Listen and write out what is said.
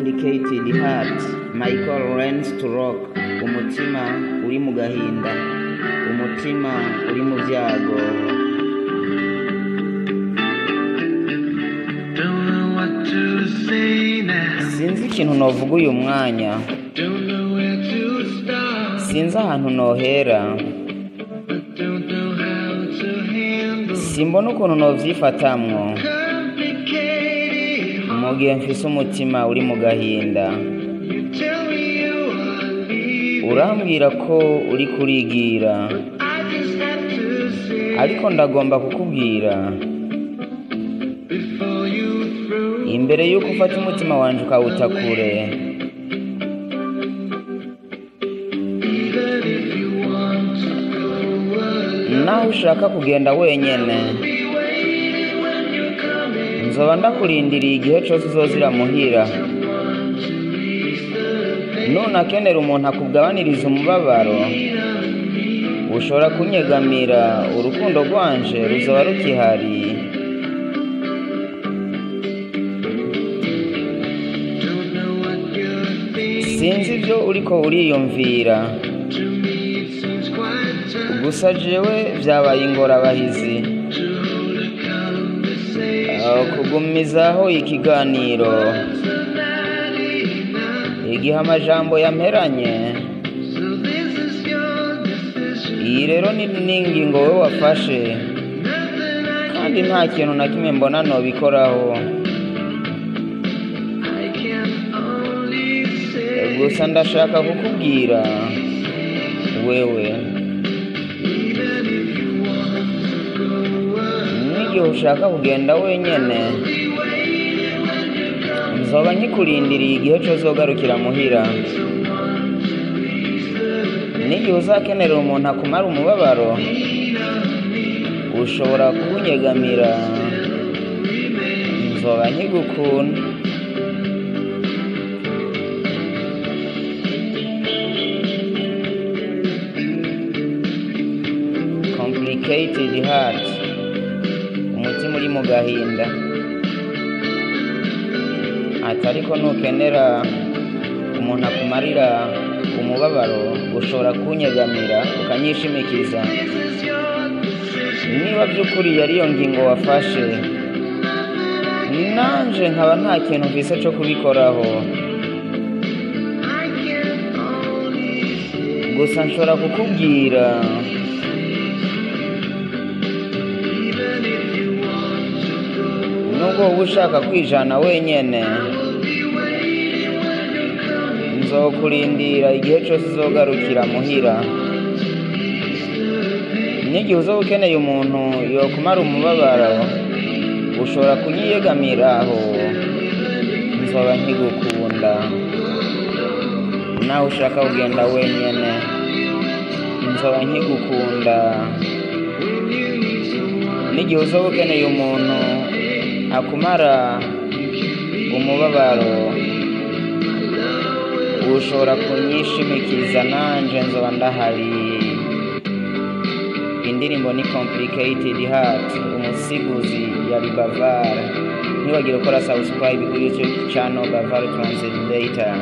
Complicated Heart, Michael Learns to Rock. Umutima uri mu gahinda, umutima uri mu byago. Don't know what to say now. Sinzi ikintu novuga uyu mwanya. Don't know where to start. Sinzi ahantu nohera. I don't know how to handle Simbona ukuntu novyifatamwo complicated. mu gihe mfise umutima uri mu gahinda. You tell me you are leaving. Urambwira ko uri kurigira, I just have to say ariko ndagomba kukubwira before you throw imbere y'uko ufata umutima wanje ukawuta kure. Even if you want to go alone, Naho ushaka kugenda wenyene, be waiting when you come in. nzoba ndakurindiriye igihe cose uzozira muhira. Someone to ease the pain Nunakenera umuntu akugabaniriza umubabaro, of me. ushobora kunyegamira, urukundo rwanje ruzoba rukihari. Don't know what you're thinking. Sinzi ivyo uriko uriyumvira, To me it seems quite tough gusa jewe vyabaye ingorabahizi to hold a conversation. Kugumizaho ikiganiro Words are not enough. igihe amajambo yamperanye. So this is your decision. Iyi rero ni n'ingingo wowe wafashe, Nothing I kandi nta kintu na kimwe mbona nobikoraho. I can only say, Gusa ndashaka kukubwira wewe, even if you want to go alone, n'igihe ushaka kugenda wenyene, be waiting when you come. nzoba nkikurindiriye igihe cose uzogarukira muhira. Someone to ease the pain N'igihe uzakenera umuntu akumara umubabaro, of me. ushobora kunyegamira, Remain. nzoba nkigukunda. Complicated Heart, umutima uri mu gahinda. Ati ariko nukenera umuntu akumarira umubabaro, ushobora kunyegamira ukanyishimikiza. This is your decision. Niba by'ukuri yari iyo ngingo wafashe, nanje nkaba nta kintu mfise co kubikoraho, I can only say, gusa nshobora kukubwira, even if you want to go, nubwo wowe ushaka kwijana wenyene, I will be waiting when you come in. nzokurindira igihe cose uzogarukira muhira. N'igihe uzoba ukeneye umuntu yokumara umubabaro, ushobora kunyiyegamiraho, nzoba nkigukunda. Nawe ushaka kugenda wenyene, nzoba nkigukunda. N'igihe uzoba ukeneye umuntu akumara umubabaro, ushobora kunyishimikiza, nanje nzoba ndahari. Indirimbo ni Complicated Heart, umusiguzi yari Bavar. Ntiwagire gukora subscribe kuri YouTube channel Bavar Translator.